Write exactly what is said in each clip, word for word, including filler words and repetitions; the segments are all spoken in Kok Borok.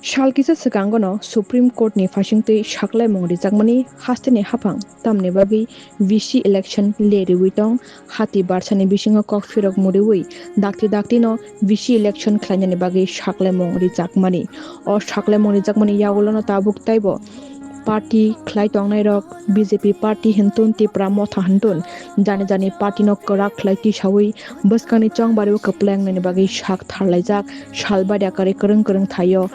Sal kisa swkangono Supreme Court ni phaisingtwi saklaimung rijakmani hasteni haphang tamni bagwi V C election le riwi tong, hati barsani bisingo kokphirok muriwi dakti daktino V C election khlainani bagwi saklaimung rijakmani. O saklaimung rijakmani yagulono tabuk taibo party khlai tongnairok, B J P party hintun, Tipra Motha hintun, jani jani party no kwrak khlai tisawi bwskangni chongbario kwpleng nani bagwi sak tharlaijak, salbari akari kwrwng kwrwng thaio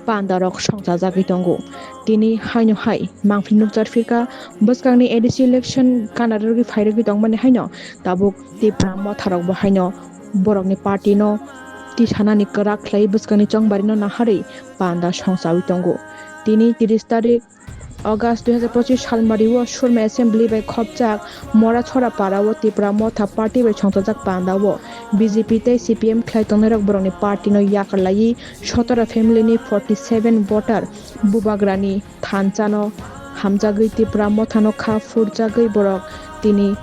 pandarok songchajagwi tongo. Tini haino hai mangpili nukjar phirkha, bwskangni A D C election kana rwgwi phairogwi tongmani haino tabuk Tipra Motharokbo haino borokni party no tisanani kwrak khlai bwskangni chongbarino naharwi panda songchawi tongo. Tini tris tarik August dui hazar pochis salmario Surma Assembly bai khopjak Morachora parao Tipra Motha party bai songchajak pandao B J P tei C P M khlai tongnairok borokni party no yakar laiwi sotoro family ni forty seven voter bubagrani thansa no hamjagwi Tipra Motha no kha phurjagwi borok tini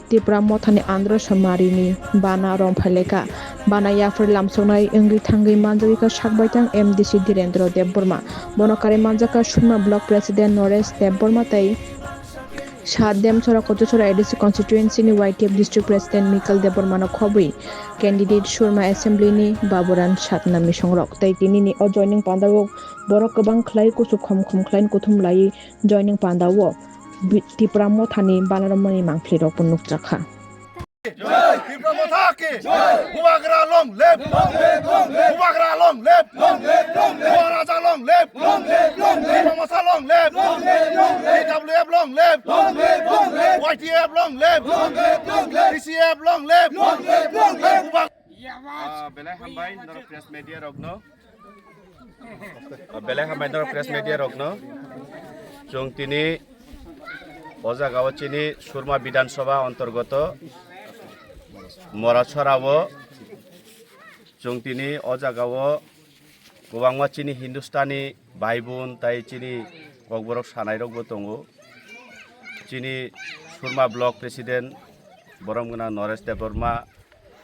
Tipra Mothani Andhra Somari ni bana romphai lekha. Bana yaphar lamsoknai wngwi thangwi manjagwi kha sakbaitang M D C Dhirendra Debbarma. Bono karwi manjakha Surma Block President Naresh Debbarma tei Sat Demchora Kochachora A D C constituency ni Y T F District President Michael Debbarma no khobwi candidate Surma Assembly ni Baburan Satnam ni songrok tei tini ni o joining pandao borok kwbang khlai kuchuk khom khom khlai kuthum lai joining pandao Bi-, Tipra Mothani banaromani mangphlirokbo nukjakha. Tipra Motha ki! Bubagra long live! Bubagra long live! Maharaja long live! Tipra Motha long live! T W F long live! Y T F long live! T C F long live! Bubag- Ah, belai hambai norok press media rokno. Belai hambai norok press media rokno. Chwng tini o jagao chini Surma Bidhan Sabha antargoto Morachorao chwng tini o jagao kwbangma chini Hindustani bhai bon tai chini kokborok sanairokbo tongo. Chini Surma Block President borom gwnang Naresh Debbarma,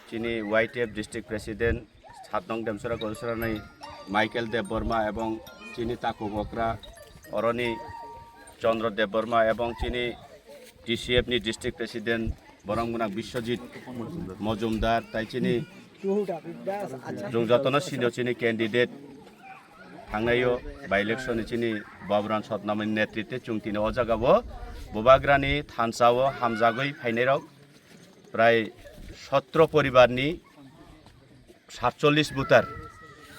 chini Y T F District President Satnong Demsora Kochachora ni Michael Debbarma ebong chini Taku Bokra oroni Chandra Debbarma ebong chini T C F ni District President borom gwnang Biswajit Mojumdar tai chini chwng jotono sino chini candidate thangnaio by election ni chini Baburan Satnamni netritwe chwng tini o jagao Bubagrani thansao hamjagwi phainairok prai sotro poribarni satchollish voter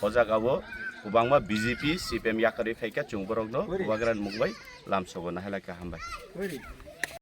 o jagao kwbangma B J P, C P M yakarwi phaikha, chwng borokno Bubagrani mungbai lamsogo nahalakha, hambai.